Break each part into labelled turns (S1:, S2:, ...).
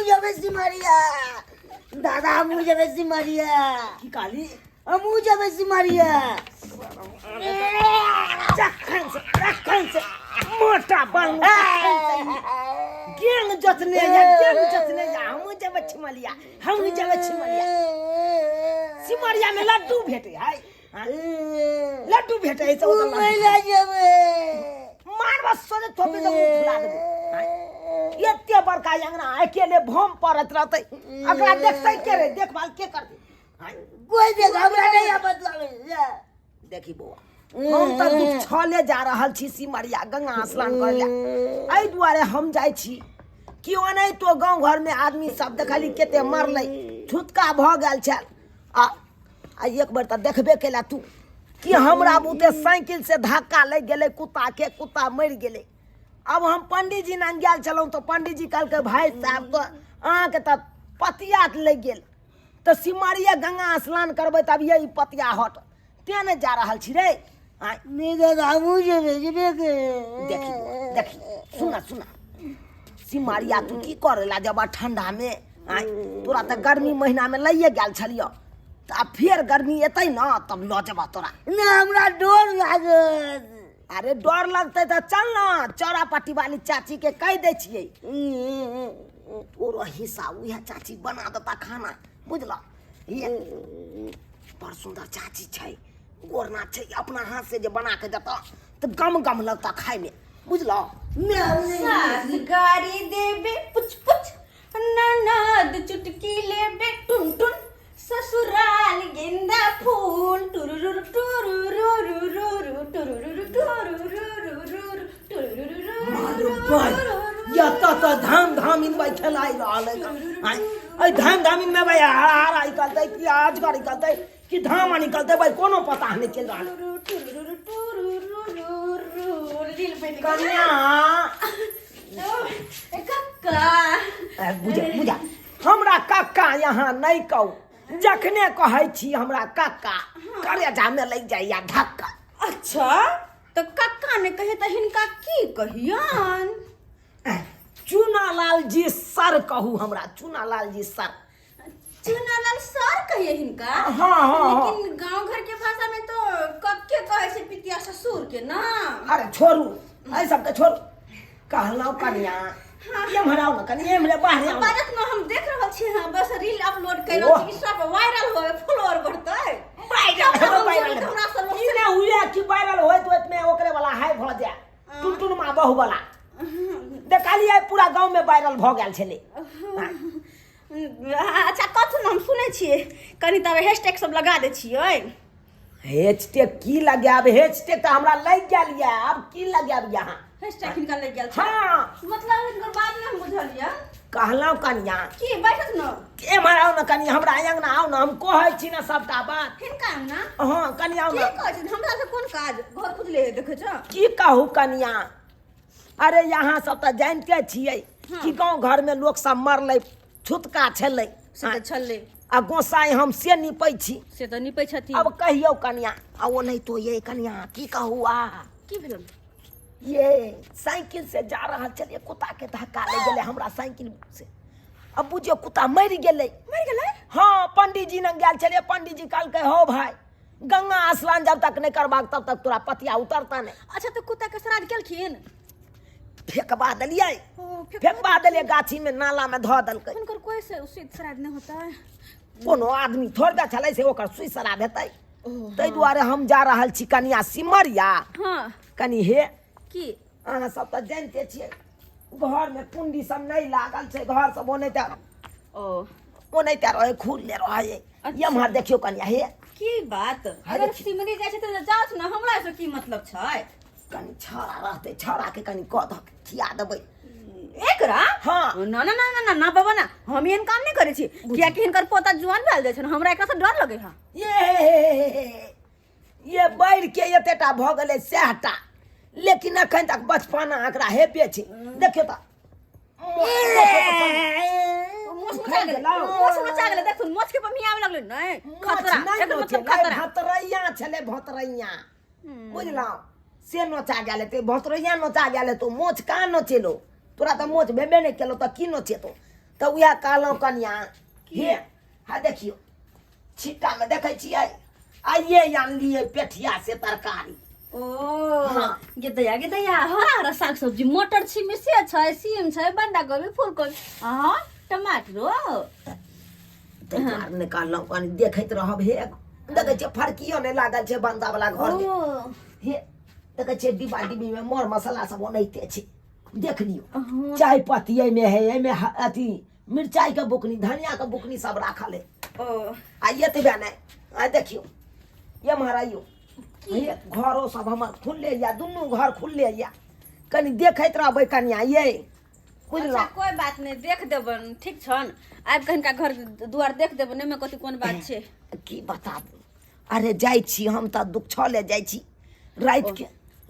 S1: जेबै सिमरिया। दादा, हमहूँ जेबै सिमरिया।
S2: की कहली?
S1: हमहूँ जेबै सिमरिया।
S2: जखन से, जखन से मोटा बनलहुँ तखन से ई गेंग जोतने या, गेंग जोतने या। हमहूँ जेबै छिमलिया, हमहूँ जेबै छिमलिया। सिमरिया में लड्डू भेटे है, हाँ? लड्डू भेटे है, सब ओतऽ लड्डू।
S1: घुमै लए जेबै।
S2: मारबा सोझे थोपी दऽ मुँह फुला देबो। हाँ? एते बड़का अंगना अकेले भम पड़त रहतै, एकरा देखतै के रे? देखभाल के करतै? हाँ?
S1: कोई देख हमरा नहीं आबत लागे।
S2: देखी बौआ, हम तऽ दुख छले जा रहल छी सिमरिया गंगा स्नान करे लए। एहि दुआरे हम जाइ छी कि ओनाहितो गाँव घरमे आदमी सब देखली कते मरलै, छुतका भऽ गेल छल। आ आ एक बेर तऽ देखबे केला तू कि हमरा बुते साइकिल से धक्का लागि गेलै कुत्ता के, कुत्ता मरि गेलै। आब हम पंडीजी लग गेल छलहुँ तऽ पंडीजी कहलकै, भाय साहब, तऽ अहाँके तऽ पतिया लागि गेल, तऽ सिमरिया गंगा स्नान करबै तब ये ई पतिया हट। तें ने जा रहल छी रे। आँय?
S1: नहि दादा, हमहूँ जेबै, जेबे के।
S2: देखी बौआ, देखी, सुना सुना, सिमरिया तू की करे ला जब ठंडा में? आँय, तोरा तऽ गर्मी महीना में लइए गेल छलियो, तऽ आब फेर गर्मी एतै न तब लऽ जेबह तोरा।
S1: नहि, हमरा डर लागत।
S2: अरे डर लगतै तऽ चल न, चौरा पट्टी वाली चाची के कहि दै छियै, तोरो हिस्सा उएह चाची बना देता खाना, बुझल? ये बड़ सुन्दर चाची छै, गोरना छै, अपना हाथ से जे बना के देता तऽ गम गम लगता खाय में, बुझल?
S3: सास गारी देबे पुछ पुछ, ननद चुटकी लेबे टुन टुन, ससुराल गेंदा फूल, टुरुरुरु टुरुरुरुरु टुरुरुरु टुरुरुरुरु टुरुरुरु।
S2: एतऽ तऽ धाम धाम इनबै खेलाइ रहल है। आँय, एहि धाम धाम इनमे भाई हरा हरा निकलतै कि अजगर निकलतै कि धामा निकलतै, भाई कोनो पता नहि चलि रहल है।
S3: टुरुरुरु टुरुरुरु रील बनि गेल।
S2: कनिया।
S3: कक्का।
S2: ए, बुझा बुझा, हमरा कक्का यहाँ नहि कहू। जखने कहै छी हमरा कक्का, करेजामे लागि जाइया धक्का।
S3: अच्छा, तऽ कक्का नहि कहे तऽ हिनका की कहियन?
S2: चूनालाल जी सर कहू हमरा, चूनालाल जी सर।
S3: चूनालाल सर कहिए हिनका?
S2: हाँ, हाँ, हाँ।
S3: लेकिन गांव घर के भाषा में तो कक्के कहे छै पितिया ससुर के ना।
S2: अरे छोड़ू एहि सबके, छोड़ू। कहलहुँ कनिया, एम्हर आउ ने कनि, एम्हरे बाहर आउ ने।
S3: बाजत न, हम देख रहल छी। हाँ, बस रील अपलोड कर रहल छी कि सब वायरल होए, फॉलोअर बढ़तै।
S2: वायरल
S3: तब हम
S2: वायरल
S3: जेबै तऽ हमरा सब लोग
S2: ई ने हुए कि वायरल होइत होइत में ओकरे वाला हाई भऽ जाए, टुनटुन माँ बहू वाला। देखलियै पूरा गाँव में वायरल भऽ गेल छलै।
S3: अच्छा, कथु ने हम सुनै छियै कनि, तब हैशटैग सब लगा दै छियै।
S2: हैशटैग की लगायब? हैशटैग तऽ हमरा लागि गेल यऽ, आब की लगायब यहाँ?
S3: हैशटैग हिनका लागि गेल छै?
S2: हाँ।
S3: मतलब हिनकर बात नहि हम बुझलियै।
S2: कहलहुँ कनिया।
S3: की बैठत न?
S2: एम्हर आउ ने कनि, हमरा अङ्गना आउ ने, हम कहै छी ने सबटा बात।
S3: हिनका अंगना?
S2: हँ, कनि आउ
S3: की
S2: ने।
S3: कहै छी? हमरा से कोन काज? घर खुजले है, देखै छ।
S2: की कहू कनिया, अरे यहाँ सब तऽ जानिते छियै कि गाँव घरमे लोक सब मरलै, छुतका छलै।
S3: से तऽ छलै।
S2: आ गोसाई हम से निपै छी।
S3: से तऽ निपै छथिन।
S2: अब कहियौ कनिया, आ ओ नहीं तो ये कनिया की कहू, आ
S3: की भेल?
S2: ये साइकिल से जा रहल छलियै, कुत्ता के धक्का लागि गेलै हमरा साइकिल से। अब बुझियौ कुत्ता मरि गेलै।
S3: मरि गेलै?
S2: हाँ, पंडीजी लग गेल छलियै, पंडीजी कहलकै, हो भाई, गंगा स्नान जब तक नहीं करबाक तब तक तोरा पतिया उतरता नहीं।
S3: अच्छा, तऽ कुत्ता के श्राद्ध केलखिन?
S2: फेकबा देलियै।
S3: ओ,
S2: फेकबा देलियै गाछी में, नाला में धऽ देलकै।
S3: हुनकर कोई से उचित श्राद्ध नहीं होता है?
S2: कोनो आदमी थोड़बे छलै से ओकर सुइ श्राद्ध हेतै।
S3: ओ,
S2: ताहि दुआरे हम जा रहल छी कनिया सिमरिया।
S3: हाँ।
S2: कनि हे।
S3: की?
S2: अहाँ सब तऽ जानिते छियै, घरमे कुंडी सब नहि लागल छै, घर सब ओनाहिते
S3: ओ
S2: ओनाहिते रहै, खुलले रहै।
S3: अच्छा।
S2: एम्हर देखियौ कनिया, हे।
S3: की बात?
S2: हे
S3: अगर
S2: देखियौ।
S3: सिमरी जाइ छै तऽ जाउ ने, हमरा से की मतलब छै?
S2: कनि छौड़ा रहतै, छौड़ाके कनि कऽ धऽ के खिया देबै।
S3: एकरा?
S2: हाँ।
S3: ना ना ना ना ना ना बाबा ना, हम एहन काम नहि करै छी, कियाकि हिनकर पोता जुआन भेल जाइ छै, हमरा एकरा से डर लगै है।
S2: ये ये बढ़ि के एतेटा भऽ गेलै सएहटा, लेकिन एखन तक बचपना एकरा हेबे छै। देखियौ तऽ
S3: मोछ नोचा गेलै, मोछ नोचा गेलै, देखू मोछ के पमियावे लगलै। नहि, खतरा, एकर मतलब खतरा।
S2: भतरैया छलै, भतरैया, बुझलहुँ? से नोचा गेल हेतै। भतरैया नोचा गेल हेतौ, मोछ कहाँ नोचेलो तोरा? तऽ मोछ भेबे नहि केलौ तऽ की नोचेतौ? तऽ उएह कहलहुँ कनिया हे हा देखियौ छिट्टामे देखै छियै आइए आनलियै पेठिया से तरकारी
S3: ओ
S2: हाँ।
S3: गे दैया गे दैया हरा हरा साग सब्जी मटर छिमी से छै सीम छै बन्धा गोभी फूलकोबी हाँ टमाटरो
S2: ताहि दुआरे नहि कहलहुँ कनि देखैत रहब हे देखै छियै फरकियो नहि लागल छै भनसा वाला घर
S3: ओ
S2: हे देखै छियै डिब्बा डिब्बीमे मर मसाला सब ओनाहिते छै देख लियौ
S3: हाँ।
S2: चाय पत्ती एहिमे है एहिमे अथी मिरचाइके बुकनी धनियाके बुकनी सब राखल है
S3: ओ
S2: आ एतबे नहि आ देखियौ एम्हर आइयौ हे घरो सब हमर खुलले यऽ दुनू घर खुलले यऽ कनि देखैत रहबै कनिया ये
S3: अच्छा
S2: बुझलहुँ
S3: कोई बात नहीं देख देबन ठीक छन आबि कऽ हिनका घर दुआर देख देबन एहिमे कथी कोन बात छै
S2: की बताबू अरे जाइ छी हम तऽ दुख छले जाइ छी रातिके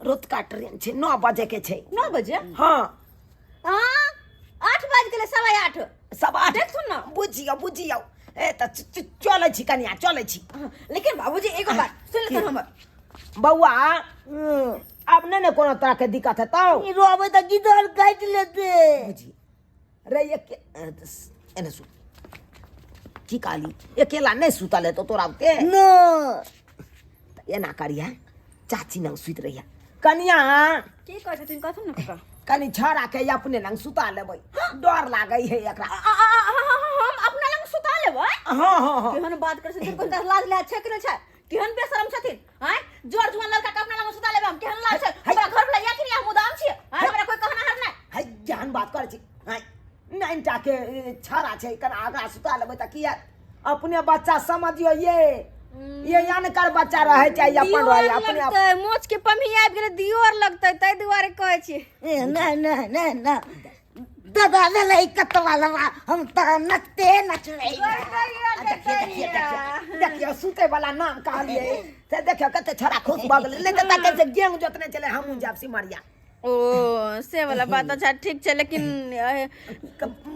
S2: रतुका ट्रेन छै 9 बजे के छै
S3: 9 बजे
S2: हाँ
S3: हाँ 8 बाजि गेलै 8:15
S2: 8:15
S3: देखथुन ने
S2: बुझियौ बुझियौ ए तऽ चलै छी कनिया चलै छी
S3: हाँ, लेकिन बाबूजी एगो बात सुन लेथुन हमर
S2: बौआ आब नहि ने कोनो तरहके दिक्कत हेतौ
S1: ई रोबै तऽ गिदड़ काटि लेतै
S2: बुझी रे एक एने सुत की कहली अकेला नहि सुतल हेतौ तोरा ओते
S1: न
S2: एना करिहे चाची लग सुति रहिहे कनिया
S3: की कहै छथिन कहथुन ने कका
S2: कनि छड़ा के अपने लग सुता लेबै डर लागै है एकरा
S3: हम अपना लग सुता लेबै
S2: हाँ हाँ हाँ
S3: केहन बात करै छथिन कोन लाज लाज छै कि नहि छै केहन बेशरम छथिन आँय जोर जुआन लड़का के अपना लग सुता लेबै हम केहन लाज छै हमरा घर वाला या कि नहि हम उदाम छियै आँय हमरा कोई कहना हर नहि
S2: है जहन बात करै छी आँय नाइन टा के छड़ा छै कना आगा सुता लेबै तऽ किया अपने बच्चा समझियो ये ये अनकर बच्चा रहै चाहे अपन रहै
S3: दियोर
S2: अपने
S3: लगतै मोच के पमी आबि गेलै दियोर लगतै ताहि दुआरे कहै छी
S1: ए ना ना ना ना दादा भेलै कतवा लवा हम तऽ नचते नचबै
S2: देखिए देखिए देखिए देखिए सुते वाला नाम कहलिए से देखियो कते छड़ा खुश भऽ गेलै नहि तऽ तकै से गेंग जोतने छलै हमहूँ जायब सिमरिया
S3: ओ से वाला बात अच्छा ठीक छै लेकिन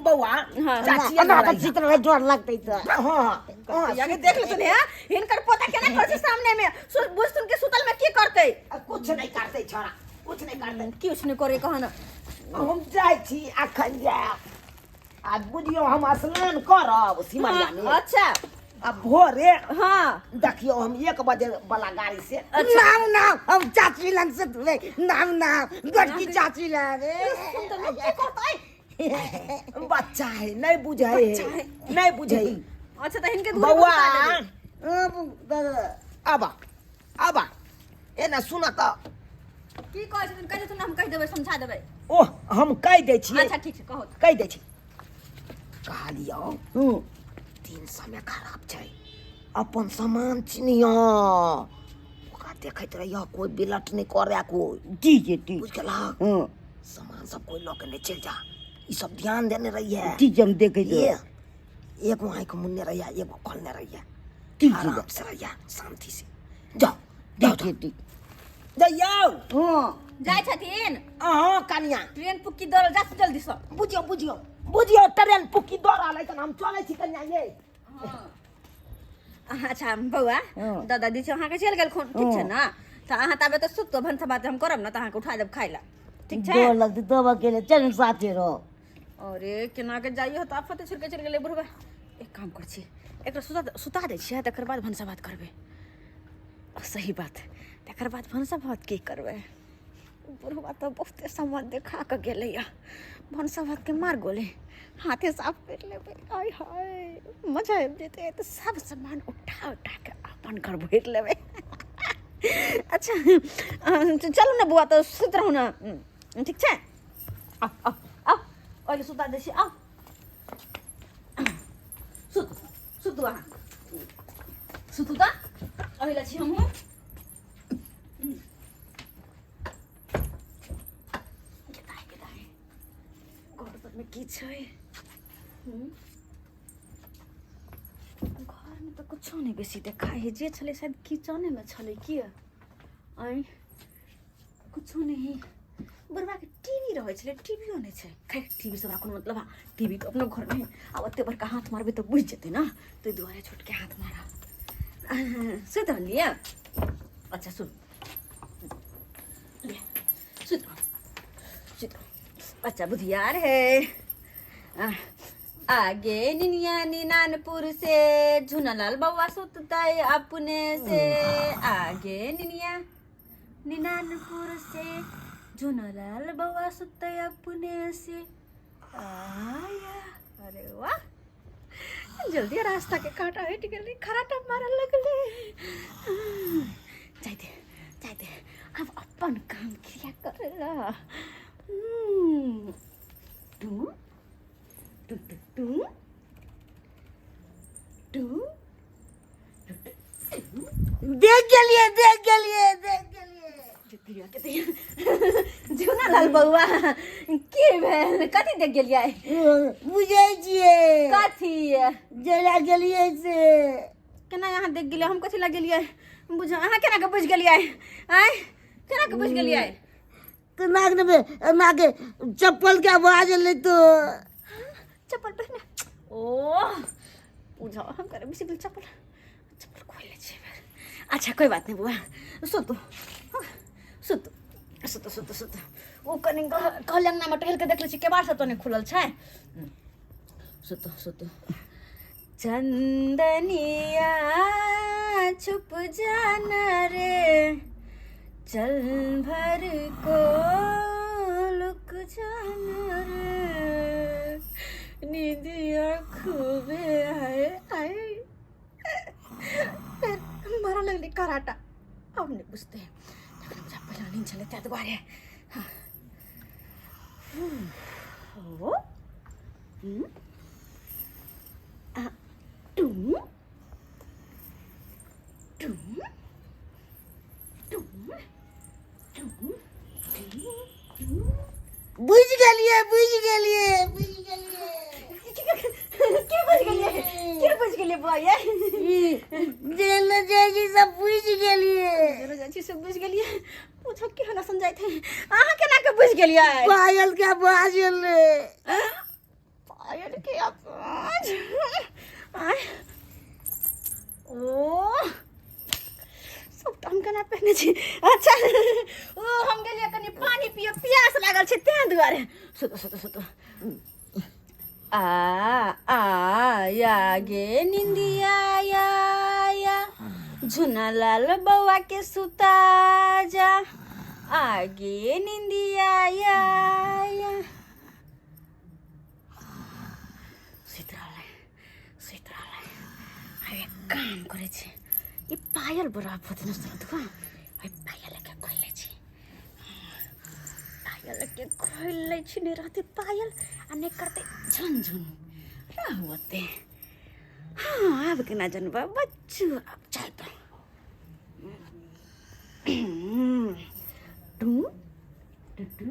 S2: बौआ
S3: हाँ।
S2: चाची
S1: हमरा तऽ चित्र में डर लगतै तऽ
S2: हाँ हाँ
S3: याके देख लेतन है हिनकर पोता केना करै छै सामने में बुझ सुन के सुतल में की करतै
S2: कुछ नहीं करतै छोड़ा कुछ नहीं करतै
S3: किछु नहि करे कहन
S2: हम जाइ छी अखन जायब आ बुझियौ हम स्नान करब सिमरिया में
S3: अच्छा
S2: आ भोरे
S3: हाँ
S2: देखियौ हम 1 बजे वाला गाड़ी से
S1: नाम नाम हम चाची लग से धुले नाम नाम गोटकी चाची लग
S3: सुन तऽ लोक की करतै
S2: बच्चा है नहीं बुझे है नहीं बुझे
S3: अच्छा तऽ हिनके दूरी पर
S2: बौआ
S3: सुता देबै।
S2: आबा आबा एना सुन तऽ
S3: की कहै छथिन कहि देथुन हम कहि देबै समझा देबै
S2: ओह हम कहि दै छियै
S3: अच्छा ठीक छै कहू
S2: कहि दै छी कहलियौ दिन समय खराब छै अपन सामान चिन्हियो ओकरा देखैत रहियो कोई बिलट नहि करे कोई
S1: ठीक है ठीक
S2: बुझ गेलहक
S1: हूँ
S2: सामान सब कोई लऽ के नहि चलि जा ई सब ध्यान देने रहिए
S1: ठीक है हम देखै
S2: ये
S1: छी
S2: एगो आँखि मुन्ने रहिए एगो खोलने रहिए
S1: ठीक है
S2: आराम से रहिए शांति से जाओ जाओ
S1: ठीक है ठीक
S2: जाइयौ
S1: हँ
S3: जाइ छथिन
S2: अहाँ कनिया
S3: ट्रेन पुक्की दौड़ल जा जल्दी से
S2: बुझियौ बुझियौ बुझियौ ट्रेन पुक्की दौड़ल है हम चलै छी कनिया ये
S3: अच्छा बौआ
S1: हँ।
S3: दादा दी अहाँके चलि गेलखुन ठीक छै ने तऽ अहाँ ताबे तऽ सुततो भनसा भात हम करब ने तऽ अहाँके उठा देब खाइ लए ठीक छै
S1: डर लगतै तब अकेले चल साथे रहो
S3: अरे केना के जाइयो तऽ आफते छोड़ि के चलि गेलै बुढ़बा एक काम करै छी एकरा सुता सुता दै छियै तकर बाद भनसा भात करबै सही बात तकर बाद भनसा भात की करबै बुढ़वा तऽ बहुते सामान देखा कऽ गेलैया भनसा भातके मार गोले हाथे साफ करि लेबै आय हाय मजा आबि जेतै तऽ सब सामान उठा उठा कऽ अपन घर भरि लेबै अच्छा चलू ने बौआ तऽ सुति रहू ने ठीक छै आउ आउ आउ ओहिले सुता दै छी आउ सुतू सुतू अहाँ सुतू तऽ ओहिले छी हमहूँ गेदाइ गेदाइ घर सबमे की छै घरमे तऽ कुछो नहि बेसी देखाइ है जे छलै शायद किचनेमे छलै की आँय कुछो नहि बुढ़बाके टीवी रहै छलै टीवियो नहि छै खैर टीवी से हमरा कोनो मतलब टीवी तऽ अपनो घरमे है आ ओते बड़का हाथ मारबै तऽ बुझि जेतै ने ताहि दुआरे छोटके हाथ मारब सुति रहलियै अच्छा सुन ले सुति रहू सुति रहू अच्छा बुधियार है आगे निनिया निनानपुर से झुनलाल बउआ सुततै अपने से। आगे निनिया निनानपुर से झुनलाल बउआ सुततै अपने से। आया, अरे वाह, जल्दी रास्ता के कांटा हटि गेलै, खराटा मारऽ लगलै। जाय दे, जाय दे, आब अपन काम क्रिया करै ला। To to to to to.
S1: देख गेलियै, देख गेलियै, देख गेलियै।
S3: झुना लाल बौआ, की भेल? कथी देख गेलियै?
S1: बुझै छियै।
S3: कथी?
S1: जरा गेलियै से।
S3: केना अहाँ देख गेलियै? हम कथी लग गेलियै? बुझ, अहाँ केना के बुझि गेलियै? आँय, केना के बुझि गेलियै?
S1: तऽ नाक ने नाके चप्पल के आवाज एलै तो।
S3: चप्पल पहिने ओ बुझाओ, हम करे बिसरि गेल चप्पल, चप्पल खोलि लै छियै। अच्छा, कोई बात नहीं बुआ, सुतू सुतू सुतू सुतू सुतू। ओ कनि कहल अङ्गनामे टहलि कऽ देख लै छी, केबाड़ सब तऽ नहि खुलल छै। सुतू सुतू। चंदनिया छुप जाना रे, चल भर को लुक जाना रे, निंदिया खूबे आए आए। फेर मारऽ लगलै कराटा। आब नहि बुझतै, तखन बुझा पहिला नींद छलै ताहि दुआरे। हाँ, ओ आ two two two two two.
S1: बुझि गेलियै, बुझि गेलियै, बुझि गेलियै।
S3: के बुझि गेलियै? के बुझि गेलियै बुआ ये?
S1: जेल जाइ छी सब बुझि गेलियै।
S3: जेल जाइ छी सब बुझि गेलियै? पूछो केहन असन जाइत है। अहाँ केना के बुझि गेलियै?
S1: पायल के आवाज एलै।
S3: पायल के आवाज आय? ओ सबटा हम केना पहिने छी? अच्छा, ओ हम गेलियै कनि पानि पिय, प्यास लागल छै तें दुआरे। सुतो सुतो सुतो। आ आ या गे निंदिया या या, झुना लाल बौआ के सुता जा, आगे निंदिया या या। सुति रहलै, सुति रहलै। आब एक काम करै छी, ई पायल बड़ा फुदना सरदुआ, एहि पायल के खोलि लै छी, पायल के खोलि लै छी। नहि रहतै पायल आ नहि करतै झुन झुन, रहू ओते। हाँ, आब केना जनबै बच्चू? आब चल तो टू टू टू।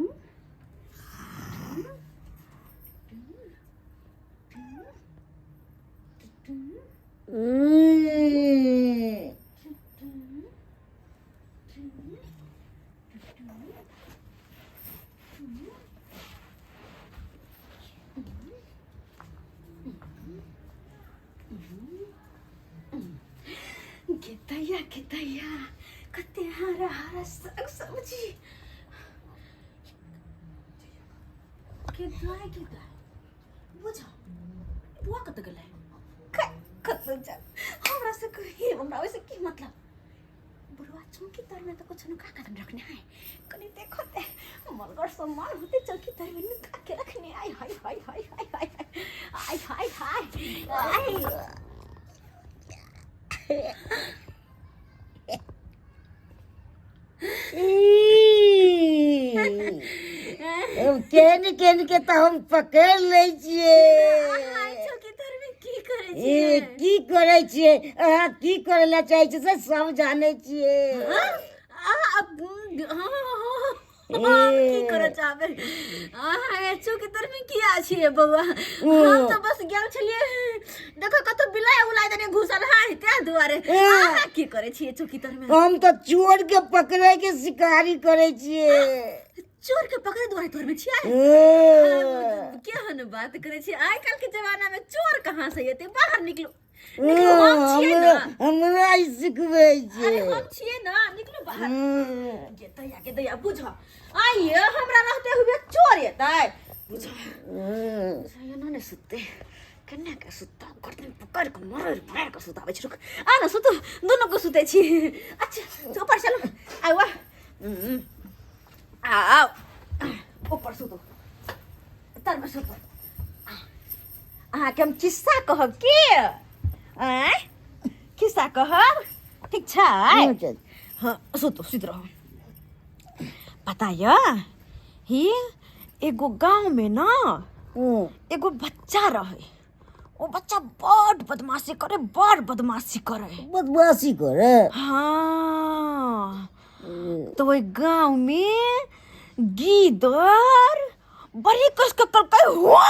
S3: गे दैया, गे दैया, कते हरा हरा साग सब्जी के दाय, के दाय। बुझ बुआ कतऽ गेलै? कतऽ जा, हमरा से कही, हमरा ओहिसे की मतलब? बुढ़वा चौकी तर में तो कुछ नुका कदम रखने है, कनी देखो ते मलगर सम्मान होते चौकी तर में नुका के रखने। आय हाय हाय हाय हाय हाय हाय हाय हाय हाय।
S1: केहन केहन के तऽ हम पकड़ि लै छियै।
S3: चौकी तर में की करै
S1: ए
S3: छियै?
S1: की करै छियै? अहाँ की करै लए चाहै छियै से सब जानै छियै।
S3: हम की करऽ चाहबै? अहाँ चौकी तर में किया छियै बौआ? हम तऽ बस गेल छलियै देखो, कतौ बिलाइ उलाइ दने घुसल है तें दुआरे। अहाँ की करै छियै चौकी तर में?
S1: हम तऽ चोर के पकड़ै के शिकारी करै छियै।
S3: चोर के पकड़े दुआरे तोर में छियै? केहन बात करै छियै? आइ काल्हि के जमाना में चोर कहाँ से एतै? बाहर निकलू, निकलू, हम छियै ना।
S1: हमरा ई सिखबै छै।
S3: अरे हम छियै ना, निकलू बाहर। गे दैया, गे दैया, बुझ आइए, हमरा रहते हुए चोर एतै? बुझाइयो न ने सुतते केना के सुतता गर्दन पकड़ के मरड़ मरड़ के सुताबै छी। रुक आ न सुतू, दुनू के सुतै छी। अच्छा ऊपर चलू, आउ आ आउ ऊपर सुतू, तरमे सुतू। अहाँके हम खिस्सा कहब की? आँय खिस्सा कहब, ठीक छै? हाँ सुतू, सुति रहू। पता यऽ ही एगो गाँव में ना एगो बच्चा रहे, ओ बच्चा बड़ बदमाशी करे, बड़ बदमाशी करे।
S1: बदमाशी करे?
S3: हाँ। तो ओहि गाँव में गीदड़ बड़ी कस के कहलकै हुआ।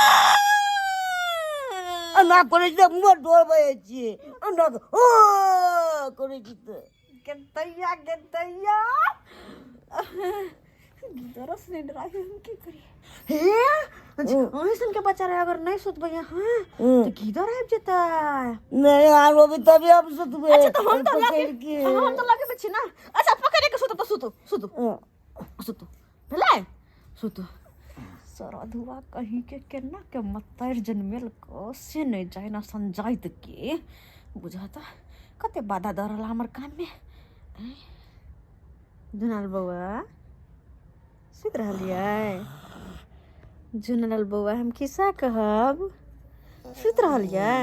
S1: एना करै छी तऽ मुँह डोलबै छियै, एना हो करै छी तऽ
S3: गेदैया गेदैया गीदड़स नहीं डराबे, हम की करिए? हे अहीं के बच्चा रहे, अगर नहीं सुतबै अहाँ तो गीदड़ आबि जेतै।
S1: नहीं आरो अभी तभी हम सुतबै।
S3: अच्छा तो हम तो लगे
S1: पकड़ि के।
S3: हम तो लगे में छी ना। अच्छा पकड़े के सुतू तो सुतू सुतू सुतू भेलै सुतू। सरधुआ कहीं के केना के मत्तर जनमेल को से नहीं जाए ना संजाइत के बुझाता कते बाधा दऽ रहल हमर काम में। जुनाल बौआ सुति रहलियै? जुनाल बौआ हम खिस्सा कहब, सुति रहलियै?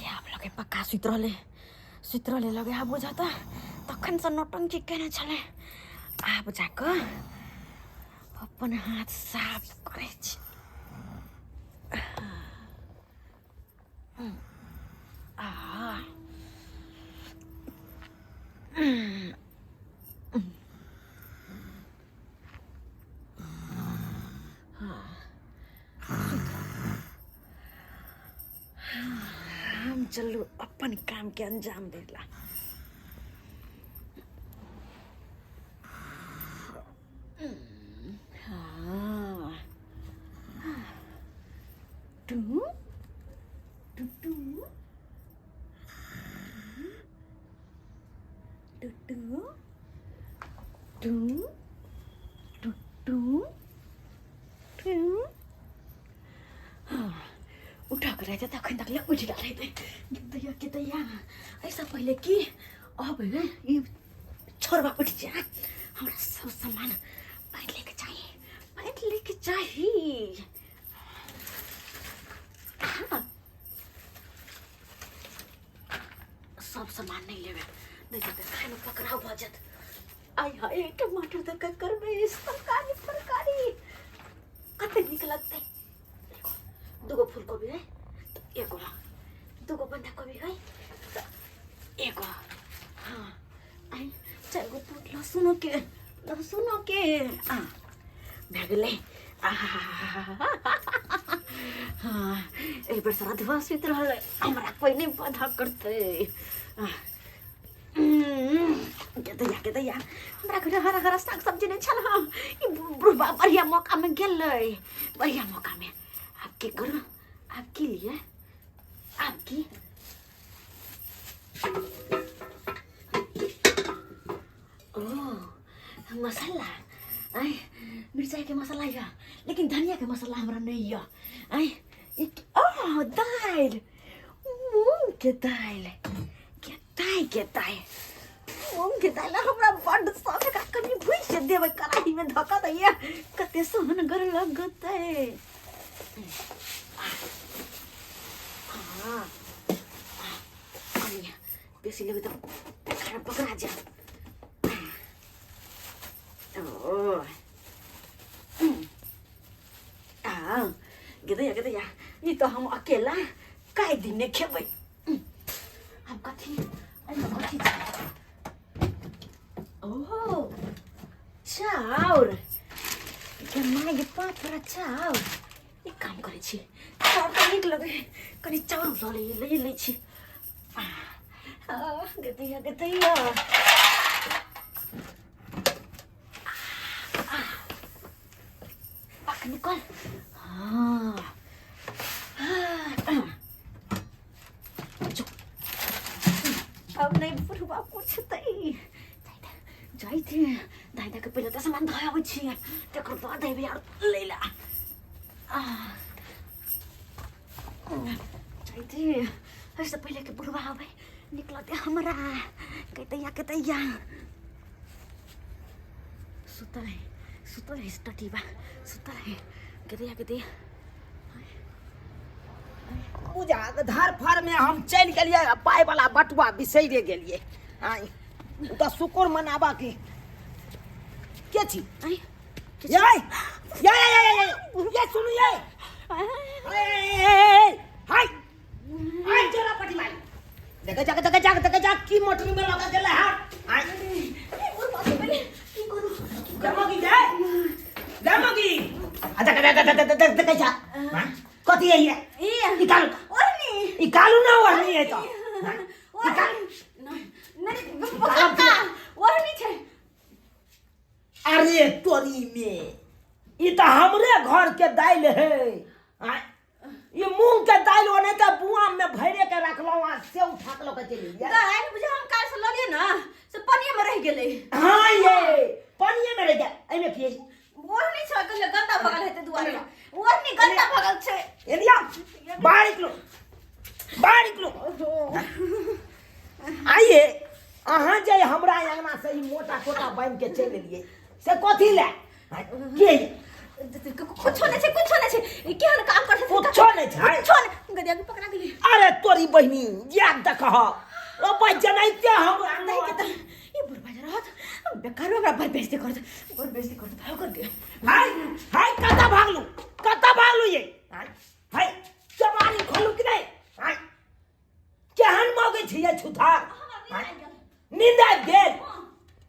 S3: आब लगे पक्का सुति रहलै, सुति रहलै लगे आब बुझाता तखनसँ नौटंकी केने छलै। आब जाकऽ अपन हाथ साफ करै छी। आ हम चलू अपन काम के अंजाम देला। हाँ two two two to to to to to to. हाँ, उठा कर रहते तखन तक ले उठि गेल रहते। दैया के दैया ऐसा पहले की अब ई छोड़बा उठ जा, हमरा सब सामान पैंट लेके चाही, पैंट लेके चाही। हाँ, सब सामान नहीं लेबे नहीं तो खाय में पकड़ाव भऽ जायत। आय हाय टमाटर दऽ कऽ करबै तरकारी, तरकारी कते नीक लगतै। देखो दूगो फूलकोबी है तो एगो, दूगो बंधा कोबी है तो एगो, हाँ आई चार गो पोट लहसुनो के, लहसुनो के आ भए गेलै। हाँ एहि बेर श्राद्धवा सुति रहलै, हमरा कोइ नहि बाधा करतै। गेदैया गेदैया हमरा घरे हरा हरा साग सब्जी नहि छल। हँ ई बुढ़बा बढ़िया मौका में गेलै, बढ़िया मौका में। आब की करू, आब की लिए, आब की? ओ मसाला, आय मिरचाई के मसाला यऽ, लेकिन धनिया के मसाला हमरा नहीं यऽ। आय ओ दालि, मूंग के दालि, के दालि, के दालि, मूंग के दालि हमरा बड्ड शौक। एकरा कनि भुजि देबै कड़ाही में धऽ कऽ दैया, कते सोहनगर लगतै। हाँ कनि बेसी लेबै तऽ खाना पकड़ा जायत। ओ आ गेदैया गेदैया ई तऽ हम अकेला काहि दिन नहि खेबै। हम कथी एहिमे कथी छै? ओहो चाउर, गे माय गे पाँच बोरा चाउर। एक काम करै छी, चाउर तऽ नीक लगै है, कनि चाउर लऽ लै लै छी। गेदैया गेदैया पक निकल। हाँ आब नहि बुढ़बा पूछतै। जाइ छी दाइ, दाइ के पहिले तऽ सामान धऽ आबै छियै, तकर बाद अयबै आर लै लए। जाइ छी एहिसँ पहिले कि बुढ़बा आबै, निकलतै हमरा कतैया कतैया। सुतल है, सुतल है टटीबा, सुतल है कतैया कतैया।
S2: पूजा धर फर में हम चलि गेलियै आ पाइ वाला बटुआ बिसैरे गेलियै। आँय, ओ तऽ शुक्र मनाबा की के छी।
S3: आँय,
S2: ये ये ये ये ये सुनू ये हाय हाय चोरा पटी मारी देख जाक देख जाक देख जाक की मोटरी में लगा गेलै। हां आय गमगी जाय गमगी आ देख देख देख देख देख जा कथी है ये?
S3: ई
S2: ई कालू
S3: ओढ़नी।
S2: ई कालू ना ओढ़नी है तो
S3: काका, ओढ़नी छै।
S2: अरे तोरी में ई तऽ हमरे घर के दालि है। आँय, ई मूंग के दालि ओने तऽ बुआम में भरे के रखलहुँ आ से उठा के लऽ के चलि गेलियै।
S3: दालि बुझे हम काल्हि से लऽ लियै ने, से पनिये में रहि गेलै।
S2: हाँ, ये पानिये में रहि गेल। एहिमे की है?
S3: ओढ़नी छै, कहलियै गन्दा भऽ गेल हेतै दुआरे। ओढ़नी गन्दा भऽ गेल छै।
S2: एलिया बाहर निकलो, बाहर निकलो। आइए अहाँ जे हमरा अंगना से ई मोटा टोटा बान्हि के चलि एलियै से कथी लए? आँय, के ई?
S3: कुछो नहि छै, कुछो नहि छै। ई केहन काम करै छै?
S2: कुछो नहि छै।
S3: कुछो नहि। गदिया के पकड़ा गेलै।
S2: अरे तोरी बहिनी याद देखह ओ भाई जनाइते हम
S3: नहि के तऽ ई बुढ़बा जे रहत बेकार हमरा बड़ बेइज्जती करत, बड़ बेइज्जती करत। भाग कर दिया।
S2: हाय हाय, कतऽ भागलू, कतऽ भागलू ये? हाय हाय, चबारी खोलू कि नहि? हाय, केहन मौगी छी ये छुथा? नींद आबि गेल।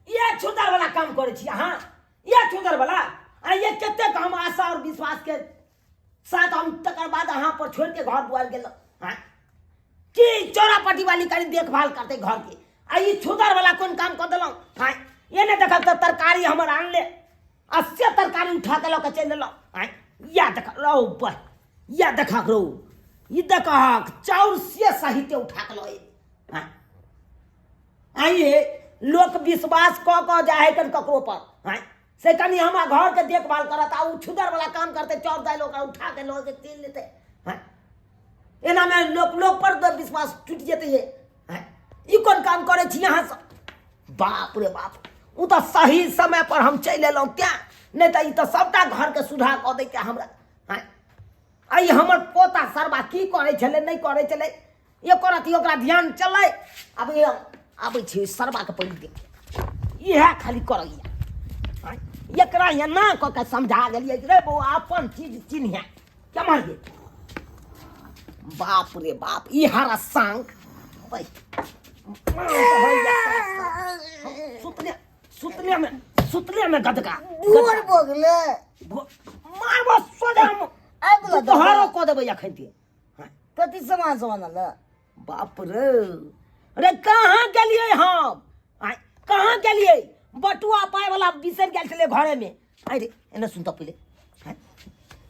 S2: ये छुतर वाला काम करै छी अहाँ, ये छुतर वाला। आ ये कतेक हम आशा और विश्वास के साथ हम तकर बाद अहाँ पर छोड़ के घर दुआर गेलहुँ। हाँ, की चोरा पटी वाली कनी देखभाल करते घर के, आ ई छुतर वाला कोन काम कऽ देलहुँ? हाँ, ये नहि देखब तऽ तरकारी हमर आनले आ से तरकारी उठा के लऽ के चलि देलहुँ। हाँ, या देख रौ बह, या देखक रौ, ई देखक चाउर से साहित्य उठा के लऽ अयली। हाँ, आइए लोक विश्वास कऽ कऽ जाइ है कन ककरो पर। हाँ, से कनि हमरा घरके देखभाल करत आ ओ छुदर वाला काम करतै, चाउर दालि ओकरा उठा के लऽ के चलि जेतै। हाँ, एनामे लोक लोक पर तऽ विश्वास टूटि जेतै ये। हाँ, ई कोन काम करै छी अहाँ सब? बाप रे बाप, ओ तऽ सही समय पर हम चलि एलहुँ तेँ, नहि तऽ ई तऽ सभटा घरके सुधा कऽ दैते हमरा। हाँ, आ ई हमर पोता सरबा की करै छलै नहि करै छलै एको रत्ती ओकरा ध्यान चलै। आब ये आबै छै सरबाके पहिले देख, इएह खाली करैया। आँय, एकरा एना कऽ के समझा गेलियै रे बौआ अपन चीज चिन्है केम्हर गेल। बाप रे बाप, ई हरा सांग सुतले सुतले में, सुतले में गदका
S1: भोर भऽ गेलै।
S2: मारबो सोझा हम।
S1: आबि गेलौ।
S2: तोहरो कऽ देबै अखन ते।
S1: कथी सामान सब आनल?
S2: बाप रे रे, कहाँ गेलियै हम? आँय, कहाँ गेलियै? बटुआ पाइ वाला बिसरि गेल छलै घरे में। आँय रे, एने सुन तऽ पहिले। आँय,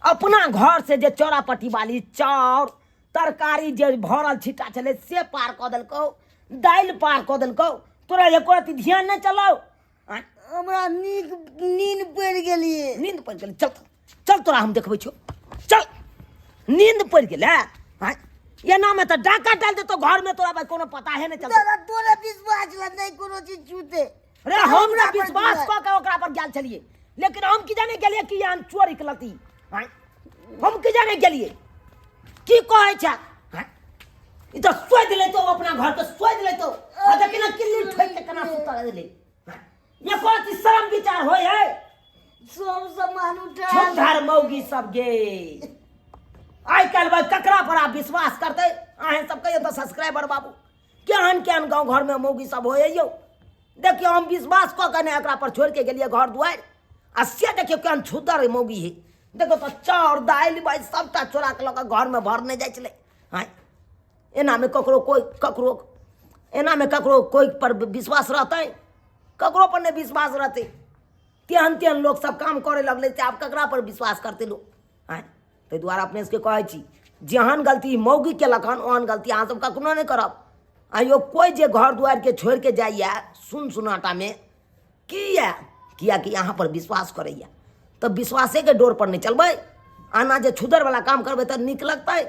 S2: अपना घर से जे चौरापट्टी वाली चाउर तरकारी जे भरल छिट्टा छलै से पार कऽ देलकौ, दालि पार कऽ देलकौ, तोरा एको रत्ती ध्यान नहि चलौ? आँय,
S1: हमरा नीक नींद पड़ि गेलियै।
S2: नींद पड़ि गेलै? चल चल, तोरा हम देखबै छौ, चल। नींद पड़ि गेलै? आँय, एनामे तऽ डाका डालि देतौ घरमे, तोरा भाई कोनो पता है नहि चलतौ।
S1: दादा, तोरा विश्वास ला नहि कोनो चीज छूते।
S2: रे हम
S1: हमरा
S2: तऽ
S1: पर
S2: विश्वास
S1: छूते।
S2: कऽ के ओकरा पर गेल छलियै, लेकिन हम की जाने गेलियै कि हम चोर निकलती। आँय, हम की जाने गेलियै की कहै छै। आँय, ई तऽ सोचि लेतौ अपना घरके सोचि लेतौ आ देखी ने किल्ली ठोकि के केना सुतल गेलै। आँय, एको रत्ती शरम विचार होइ है?
S1: सब सामान उठा
S2: छुद्धार मौगी सब गे। आइ काल्हि भाई ककरा पर आप विश्वास करतै? अहें सब कहियौ तऽ सब्सक्राइबर बाबू, केहन केहन गाँव घरमे मौगी सब होइ यौ। देखियौ, हम विश्वास कऽ के ने एकरा पर छोड़ि के गेलियै घर दुआरि, आ से देखियौ केहन छुद्दर मौगी है। देखियौ तऽ चाउर दालि भाई सबटा चोरा के लऽ कऽ घरमे भरने जाइ छलै। आँय, एनामे ककरो कोइ ककरो एनामे ककरो कोइ पर विश्वास रहतै? ककरो पर नहि विश्वास रहतै। तेहन तेहन लोक सब काम करे लगलै से आब ककरा पर विश्वास करतै लोक? आँय, ताहि दुआरे अपने सबके कहै छी, जेहन गलती मौगी केलक हन ओहन गलती अहाँ सब कखनो नहि करब। आइयो कोइ जे घर दुआरिके छोड़िके जाइए सुन सुनाटामे, किया? कियाकि अहाँ पर विश्वास करैए, तऽ विश्वासेके डोर पर नहि चलबै। आना जे छुदरवला काम करबै तऽ नीक लगतै?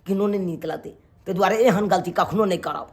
S2: किनो नहि नीक लगतै। ताहि दुआरे एहन गलती कखनो नहि करब।